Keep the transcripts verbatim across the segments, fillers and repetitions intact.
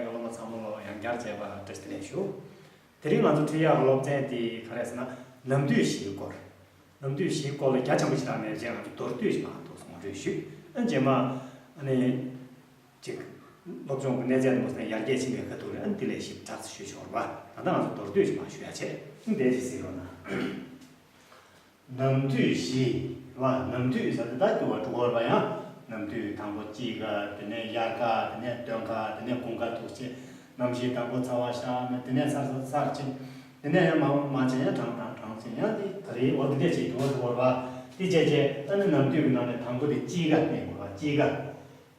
སློབ་མ་ཚང་མ་ལ་ཡང་བསྐྱར་མཇལ་བ་བཀྲ་ཤིས་བདེ་ལེགས་ཞུ། དེ་རིང་ང་ཚོ་ཁྲིད་ཡག་སློབ་ཚན་དེ་ག་རེ་ཟེར་ན། ནམ་དུས་བཞིའི་སྐོར། ནམ་དུས་བཞིའི་སྐོར་ལ་རྒྱ་ཆེན་པོ་ཞིག་རག་ནས་རྗེས་ང་ཚོ་མདོར་བསྡུས་ཤིག་མར་འདུག་སེ་ངོ་སྤྲོད་ཞུས། ཨ་རྗེས་མ་ཨ་ནི་ཅིག་སློབ་སྦྱོང་གི་གནས་ཚད་དུ་མ་སོང་ཡར་རྒྱས་ཕྱིན་པའི་ཁ་ཐུག་ལ་ཨ་ནི་དེ་ལས་ཞིབ་ཕྲ་ཞུ་ཆོག་རེད་པ། ད་ལྟ་ང་ཚོ་མདོར་བསྡུས་ཤིག་མར་ཞུ་ཡ་བྱས། ཨ་ནི་དེ་ཅིག་གཟིགས་རོགས་གནང་། ནམ་དུས་བཞི་བ། ནམ་དུས་ཟེར་དེ་ད་འགྱུར་བ་འགྲོ་གི་ཡོད་རེད་པ། ཡང་ནམ་དུས་དང་པོ་དཔྱིད་ཀ། དེ་ནས་དབྱར་ཁ། དེ་ནས་སྟོན་ཁ། དེ་ནས་དགུན་ཁ་འདུག་སེ། གནམ་གཤིས་དང་པོ་ཚ་བ་ཤར་ནས་དེ་ནས་ཚ་ཚ་ཚ་ཕྱིན། དེ་ནས་ཡང་མང་མང་ཆེ་ཡང་གྲང་གྲང་གྲང་ཕྱིན། ཡང་དེ་ག་རེ་འོ་དེ་འདྲ་ཅིག་འགྱུར་བ་འགྲོ་གི་ཡོད་རེད་པ། དེ་བྱས་བྱས་ཨ་ནི་ནམ་དུས་ཀྱི་ནང་ནས་དང་པོ་དེ་དཔྱིད་ཀ་ནས་འགྱུར་བ། དཔྱིད་ཀ།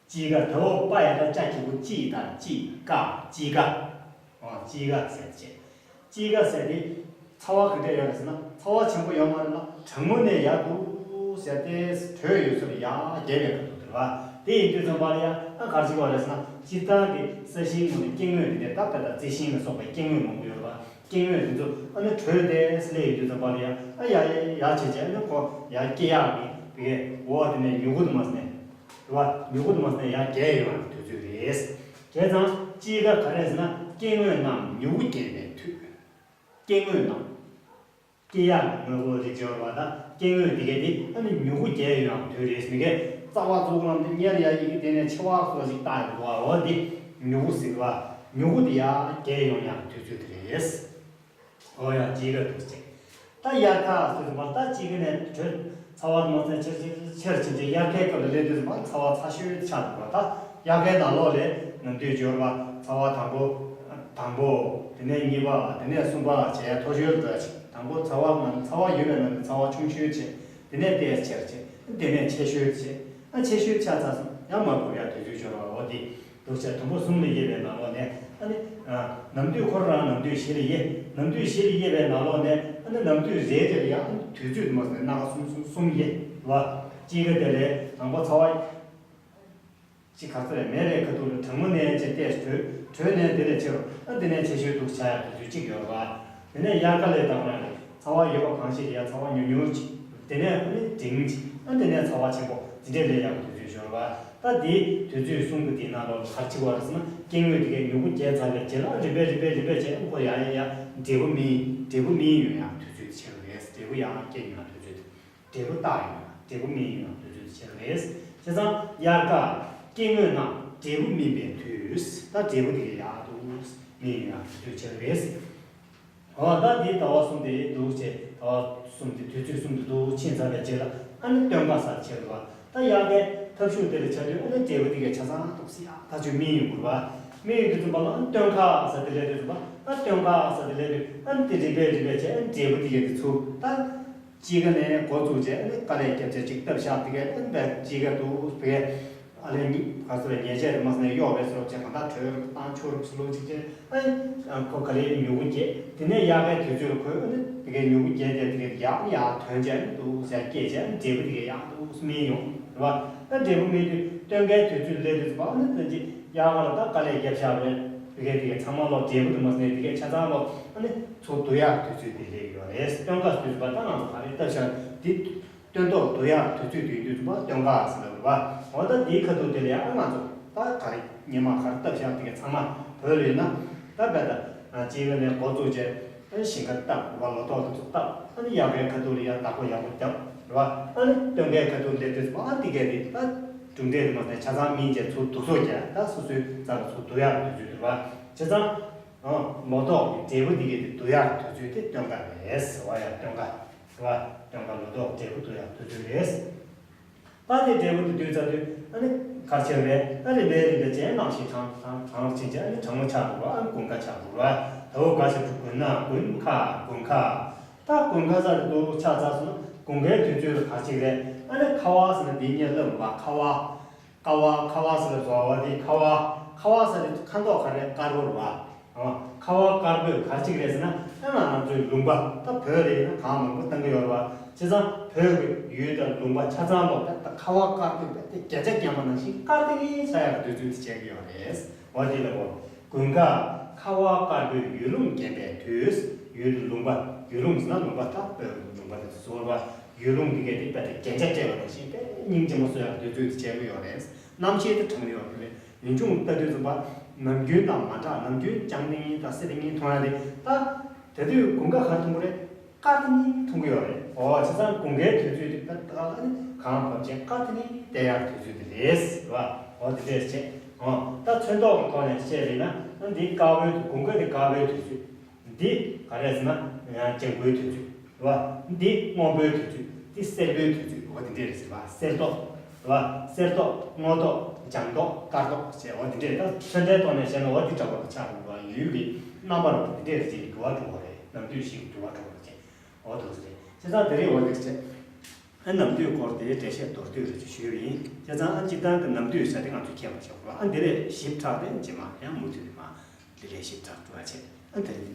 དཔྱིད་ཀ། དོ་པ་ཡ་བཏགས་པ་གི་གུ་དཔྱིད་དང་དཔྱིད་ཀ། དཔྱིད་ཀ། ཨོ་དཔྱིད་ཀ་ཟེར་བྱས། དཔྱིད་ཀ་ཟེར་དེ་ཚ་བ་ག་འདྲ་ཡོད་རེད་ཟེར་ན། ཚ་བ་ཆེན་པོ་ཡོད་མ་རེད་ལ། གྲང་མོ་ནས་ཡར་འདུག་སེ་དེ་དྲོད་ཡོད་ས་ལ་ཡར་རྒྱས་པའི་ཁ་ཐུག་དེ་རེད་པ། དེ་ཡིན་དུས་ཙམ་པ་ལ་ཡ་ཨ་ག་རེ་བྱེད་ཀྱི་ཡོད་རེད་ཟེར་ན། སྤྱིར་བཏང་གི་ས་ཞིང་ངོས་ནས་སྐྱེ་དངོས་དེ་འདྲ་ད་ལྟ་རྩི་ཤིང་ལ་སོགས་པའི་སྐྱེ་དངོས་མང་པོ་ཡོད་རེད་པ། སྐྱེ་དངོས་དེ་ཚོ་ཨ་ནི་དྲོད་དེ་སླེབས་ཡོང་དུས་ཙམ་པ་ལ་ཡ་ཨ་ཡ་ཡ་ཡ་བྱས་བྱས་ཨ་ནི་ཁོ་ཡ་སྐྱེ་ཡག་གི་དེ་གའི་འོ་དེ་ནས་མྱུ་གུ་དུ་མ་ཟེར་ནས་རེད་པ། མྱུ་གུ་དུ་མ་ཟེར་ནས་ཡ་རྒྱས་ཡོང་ཡག་དུས་ཚོད་རེད། བྱས་ཙང་དཔྱིད་ཀ་ག་རེ་ཟེར་ན་སྐྱེ་དངོས་རྣམས་མྱུ་གུ་རྒྱས་པའི་དུས། སྐྱེ་དངོས་རྣམས། སྐྱེ་ཡག་གི་དངོས་པོ་རིགས་ཡོད་རེད་པ། ད་སྐྱེ་དངོས་དེ་གའི་དེ་ཨ་ནི་མྱུ་གུ་རྒྱས་ཡོང་ཡག་དུས་རེད། མི་གའི་རྩ་བ་བཙུགས་ལམ་དེ་སྔར་ཡ་ཡི་གེ་དེ་ནས་ཆེ་བ་སོགས་ཤིག་བཏགས་ཡོད་པ། འོ་དེ་མྱུ་གུ་ཟེར་བ། མྱུ་གུ་དེ་ཡ་རྒྱས་ཡོང་ཡག་དུས་ཚོད་དེ་རེད། ཨོ་ཡ་དཔྱིད་ཀ་འདུག་སེ། ད་དབྱར་ཁ་ཟེར་དུས་ཙམ་པ་ད་དཔྱིད་ཀ་ནས་དྲོད་ཚ་བ་དུ་མ་ཟེར་ནས་ཆེར་ཆེར་ཆེར་ཕྱིན་ཏེ་དབྱར་ཁའི་སྐབས་ལ་སླེབས་དུས་ཙམ་པ་ཚ་བ་ཚ་ཤོས་ཆགས་འདུག་པ། ད་དབྱར་ཁའི་ནང་ལོགས་ལ་ནམ་དུས་འགྱུར་བ། ཚ་བ་དང་པོ། དང་པོ། དེ་ནས་གཉིས་པ། དེ་ནས་གསུམ་པ་བྱས་མཐོ་ཤོས་ལ་འགྲོ་ཡ་ཅིག་དང་པོ་ཚ་བ་ནང་ཚ་བ་ཡོད་པའི་ནང་ནས་ཚ་བ་ཆུང་ཤོས་བྱས། དེ་ནས་ཏོག་ཙམ་ཆེར་བྱས། དེ་ནས་ཆེ་ཤོས་བྱས། ཨ་ཆེ་ཤོས་ཆགས་ཚར་སོང་ཡང་མར་འགུར་ཡ་དུས་ཚོད་འགྱུར་བ། འོ་དེ། འདུག་སེ་དུམ་བུ་གསུམ་ལ་དབྱེ་བའི་ནང་ལོགས་ནས་ཨ་ནི། ཨ་ནམ་དུས་ཁོ་རང་ནམ་དུས་བཞི་ལ་དབྱེ། ནམ་དུས་བཞི་ལ་དབྱེ་བའི་ནང་ལོགས་ནས་ཨ་ནི་ནམ་དུས་རེ་རེ་ལ་ཡང་ཨ་ནི་དུས་ཚོད་དུ་མ་ཟེར་སྣ་ཁ་གསུམ་གསུམ་གསུམ་དབྱེ་བ། དཔྱིད་ཀ་དེ་ལས་དང་པོ་ཚ་བ་ཅིག་ག་ཚོད་རེད་མེད་པའི་ཁ་ཐུག་ལ་གྲང་མོ་ནས་བྱས་ཏེ་དྲོད་དྲོད་ནས་དེ་ལས་ཆེ་རུ། ཨ་དེ་ནས་ཆེ་ཤོས་འདུག་ཆགས་ཡ་དུས་ཚོད་གཅིག་ཡོད་རེད་པ། དེ་ནས་དབྱར་ཁ་ལས་དང་པོ་རང་རེད། ཚ་བ་ཡོད་པ་གང་ཞིག་ལ་ཡ་ཚ་བ་ཉུང་ཉུང་ཅིག་དེ་ནས་ཨ་ནི་འབྲིང་ཅིག་ཨ་དེ་ནས་ཚ་བ་ཆེན་པོ་དེ་འདྲས་ལས་ཡག་པོ་དུས་ཚོད་ཤོར་བ། ད་དེ་དུས་ཚོད་གསུམ་གྱི་དེའི་ནང་ལོགས་ལ་ག་རེ་བྱེད་དགོས་རེད་ཟེར་ན། སྐྱེ་དངོས་དེ་གའི་མྱུ་གུ་རྒྱས་ཚར་བའི་རྗེས་ལ་རིམ་པས་རིམ་པས་རིམ་པས་བྱས་ཨ་ཁོ་ཡ་ཡ་ཡ་འབྲས་བུ་སྨིན། འབྲས་བུ་སྨིན་ཡོང་ཡག་དུས་ཚོད་དེ་ཆགས་རེད། འབྲས་བུ་ཡང་སྐྱེ་ཡོང་ཡག་དུས་ཚོད་དེ། འབྲས་བུ་བཏགས་ཡོང་ཡག་འབྲས་བུ་སྨིན་ཡོང་ཡག་དུས་ཚོད་དེ་ཆགས་རེད། བྱས་ཙང་དབྱར་ཁ་སྐྱེ་དངོས་རྣམས་འབྲས་བུ་སྨིན་པའི་དུས། ད་འབྲས་བུ་དེ་གའི་ཡག་ཏུ་སྨིན་ཡོང་ཡག་དུས་ཚོད་ཆགས་རེད། འོ་ད་འདི་ཟླ་བ་གསུམ་དེ་འདུག་བྱས། ཟླ་བ་གསུམ་དེ་དུས་ཚོད་གསུམ་དུ་འདུག་ཕྱིན་ཚར་བའི་རྗེས་ལ་ཨ་ནི་སྟོན་ཁ་ཟེར་ཆགས་འདུག་པ། ད་དབྱར་ཁའི་ཐབས་ཤུགས་དེ་ལ་ཆ་དུས་ཨ་ནི་འབྲས་བུ་དེ་གའི་ཆ་ཚང་ཏོག་ཙམ་ཡག་ཐག་ཆོད་སྨིན་ཡོང་དགོས་པ། སྨིན་ཡོང་དུས་ཙམ་པ་ལ་ཨ་ནི་སྟོན་ཁ་ཟེར་དེ་སླེབས་དུས་ཙམ་པ། ཨ་སྟོན་ཁ་ཟེར་དེ་སླེབས་དུས་ཨ་ནི་དེ་རིམ་པས་རིམ་པས་བྱས་ཨ་ནི་འབྲས་བུ་དེ་གའི་དེ་ཚུར་ད། དཔྱིད་ཀ་ནས་འགོ་བཙུགས་བྱས་ཨ་ནི་དཀའ་ལས་བརྒྱབ་བྱས་ཅིག་སྟབས་བཞག་དེ་གའི་ཨ་ནི་དཔྱིད་ཀ་འདུག་དེ་གའི། ཨ་ལས་ཉི་ག་ཚོད་ཉེས་ཆད་རེད་མ་སོང་ནས་གཡོག་བས་སོ་བྱས་གང་ལྟར་དྲོད་རུ་བཏང་ཆུ་རུ་སུ་ལུག་ཅིག་བྱས། ཨ་ཁོ་ག་ལེ་མྱུ་གུ་སྐྱེས། དེ་ནས་དབྱར་ཁའི་དུས་ཚོད་ལ་ཁོས་ཨ་ནི་དེ་གའི་མྱུ་གུ་སྐྱེས་ཏེ་དེ་གའི་ཡག་ནི་ཡག་ཐོན་བྱས་ཨ་ནི་འདུག་ཟེར་སྐྱེས་བྱས་ཨ་ནི་འབྲས་བུ་དེ་གའི་ཡག་འདུག་སྨིན་ཡོང་རེད་བ། ཨ་འབྲས་བུ་སྨིན་དུས་སྟོན་ཁའི་དུས་ཚོད་སླེབས་དུས་ཙམ་པ་ཨ་ནི་དེ་ཅི་དབྱར་ཁ་ལ་ད་དཀའ་ལས་བརྒྱབ་བཞག་པའི་དེ་གའི་དེ་གའི་ཚང་མ་ལོག་འབྲས་བུ་དུ་མ་སོང་ནས་དེ་གའི་ཆ་ཚང་ལོག་ཨ་ནི་ཚུར་བསྡུ་ཡག་དུས་ཚོད་དེ་སླེབས་ཡོད་རེད། སྟོན་ཁ་དུས་ཙམ་པ་ད་ང་ཚོ་ག་རེ་སྟབས་བཞག་དེ། སྟོན་ཐོག་བསྡུ་ཡག་དུས་ཚོད་དུས་དུས་ཙམ་པ་སྟོན་ཁ་ཟེར་ལབ་རེད་བ། འོ་ད་འདིའི་ཁ་ཐུག་དེ་ལ་ཡང་ང་ཚོ་ད་ག་རེ་སྔོན་མ་ག་རེ་སྟབས་བཞག་དེ་གའི་ཚང་མ་བོད་ལ་ཡིན་ན་ད་བས་ད་དཔྱིད་ཀ་ནས་འགོ་བཙུགས་བྱས་ཨ་ནི་ཞིང་ཁ་བཏབ་རེད་བ། ལོ་ཏོག་དེ་ཚོ་བཏབ། ཨ་ནི་དབྱར་ཁའི་ཁ་ཐུག་ལ་ཡང་བདག་པོ་ཡག་པོ་བརྒྱབ་རེད་བ། ཨ་ནི་སྟོན་ཁའི་ཁ་ཐུག་སླེབས་དུས་ཙམ་པ་ཨ་འདི་གའི་རེད་ད་གྲུབ་འབྲས་དེ་མ་ཟད་ཆ་ཚང་སྨིན་བྱས་ཚུར་བསྡུ་གསོག་བྱས་ད་སོ་སོའི་རྩ་ལ་ཚུར་བསྡུ་ཡག་དུས་ཚོད་རེད་བ། བྱས་ཙང་ལོ་ཏོག་གི་འབྲས་བུ་འདི་གའི་དེ་བསྡུ་ཡག་དུས་ཚོད་དེ་སྟོན་ཁ་རེད་ཟེར་བ་ཡང་སྟོན་ཁ། རེད་བ། སྟོན་ཁ་ལོ་ཏོག་འབྲས་བུ་བསྡུ་ཡག་དུས་ཚོད་རེད། ད་དེ་འབྲས་བུ་དེ་བསྡུས་ཚར་དུས་ཨ་ནི་ག་རེ་བྱས་རེད། ཨ་རིམ་པས་རིམ་པས་བྱས་གནམ་གཤིས་གྲང་གྲང་གྲང་ཕྱིན་བྱས་ཨ་ནི་གྲང་མོ་ཆགས་འགྲོ་བ། ཨ་ནི་དགུན་ཁ་ཆགས་འགྲོ་བ། ད་འོ་ག་ཞབས་ཀྱུ་དགུན་ན་དགུན་ཁ་དགུན་ཁ། ད་དགུན་ཁ་ཚར་དུ་ཆགས་ཚར་སོང་ན་དགུན་ཁའི་དུས་ཚོད་ལ་ག་རེ་བྱས་རེད། ཨ་ནི་ཁ་བ་ཟེར་ན་འདི་སྔོན་ལབ་པ་ཁ་བ། ཀ་བ། ཁ་བ་ཟེར་བའི་བཟོ་བ་དེ་ཁ་བ། ཁ་བ་ཟེར་དེ་ཁ་མདོག་ག་རེ་དཀར་པོ་རེད་བ། ཨ། ཁ་བ་དཀར་པོས་ག་རེ་བྱེད་ཀྱི་རེད་ཟེར་ན། ཨ་ང་ང་ཚོའི་ལུང་པ་ད་བོད་རེད་ན་གངས་མང་པོ་བཏང་གི་ཡོད་རེད་བ། བྱས་ཙང་བོད་ཀྱི་ཡུལ་དང་ལུང་པ་ཆ་ཚང་ལོག་ད་ད་ཁ་བ་དཀར་པོས་ད་དེ་བརྒྱ་ཆ་བརྒྱ་མ་ནང་བཞིན་དཀར་ཏིང་ཏིང་ཆགས་ཡག་དུས་ཚོད་དེ་བྱེད་ཀྱི་ཡོད་རེད། འོ་དེ་ལ་གོ། དགུན་ཁ་ཁ་བ་དཀར་པོས་ཡུལ་ལུང་བརྒྱན་པའི་དུས། ཡུལ་ལུང་པ། ཡུལ་ལུང་ཟེར་ན་ལུང་པ་ད་བོད་ཀྱི་ལུང་པ་དེ་ཚོ་ཟེར་བ། ཡུལ་ལུང་འདི་གའི་དེ་དཔེ་དེ་རྒྱན་ཆ་སྤྲས་པ་ནང་བཞིན་དཔེ་སྙིང་རྗེ་མོ་བཟོ་ཡག་དུས་ཚོད་དེ་བྱེད་ཀྱི་ཡོད་རེད། གནམ་གཤིས་དེ་གྲང་ཡོད་རེད། ཡུལ་ལྗོངས་ལྟ་དུས་ཙམ་པ་ ནམ་རྒྱུན་དང་མ་འདྲ། ནམ་རྒྱུན་ལྕང་ཏིང་ཏིང་དང་སེར་ཏིང་ཏིང་མཐོང་ཡ་རེད། ད་དེ་དུས་དགུན་ཁ་ག་རེ་མཐོང་གི་རེད། དཀར་ཏིང་ཏིང་མཐོང་གི་ཡོད་རེད། འོ་བྱས་ཙང་དགུན་ཁའི་དུས་ཚོད་དེ་ད་ད་ནི་གངས་བབས་བྱས་དཀར་ཏིང་ཏིང་བསྡད་ཡག་དུས་ཚོད་དེ་རེད་ཟེར་བ། འོ་དེ་འདྲས་བྱས། འོ་ད་ཚོན་མདོག་གི་ཐོག་ནས་བཤད་པ་ཡིན་ན་འདི་དཀར་པོའི་དུས། དགུན་ཁ་དེ་དཀར་པོའི་དུས་ཚོད། འདི་ག་རེ་ཟེར་ན་ཡང་ལྗང་གུའི་དུས་ཚོད་རེད་བ། འདི་སྔོན་པོའི་དུས་ཚོད། འདི་སེར་པོའི་དུས་ཚོད། འོ་དེ་འདྲས་རེད་ཟེར་བ། སེར་མདོག་རེད་བ། སེར་མདོག་སྔོ་མདོག་ལྗང་མདོག་དཀར་མདོག་བྱས། འོ་དེ་འདྲས། ད་ཚོན་ཁྲའི་ཐོག་ནས་བཤད་ན་འོ་དེ་འདྲ་པོ་ཆགས་འགྲོ་བ། ཡུལ་གྱི་རྣམ་པ་རུ་དེ་འདྲས་རེད་ཅེས་འགྱུར་བ་འགྲོ་བ་རེད། ནམ་དུས་ཤིག་འགྱུར་བ་འགྲོ་བ་རེད་ཅེས། འོ་དེ་འདྲས་རེད། བྱས་ཙང་དེ་རིང་འོ་དེ་བྱས། ཨ་ནམ་དུས་སྐོར་དེའི་འགྲེལ་བཤད་མདོར་བསྡུས་རེ་ཞིག་ཞུས་པ་ཡིན། བྱས་ཙང་ཨ་སྤྱིར་བཏང་གི་ནམ་དུས་ཟེར་དེ་ང་ཚོས་མཁྱེན་པ་ཞིག་རེད་བ། ཨ་འདི་ལས་ཞིབ་ཕྲ་དེ་རྗེས་མ་ཡང་མུ་མཐུད་དེ་མ་འདི་ལས་ཞིབ་ཕྲ་འགྲོ་བ་བྱས། ཨ་དེ་རིང་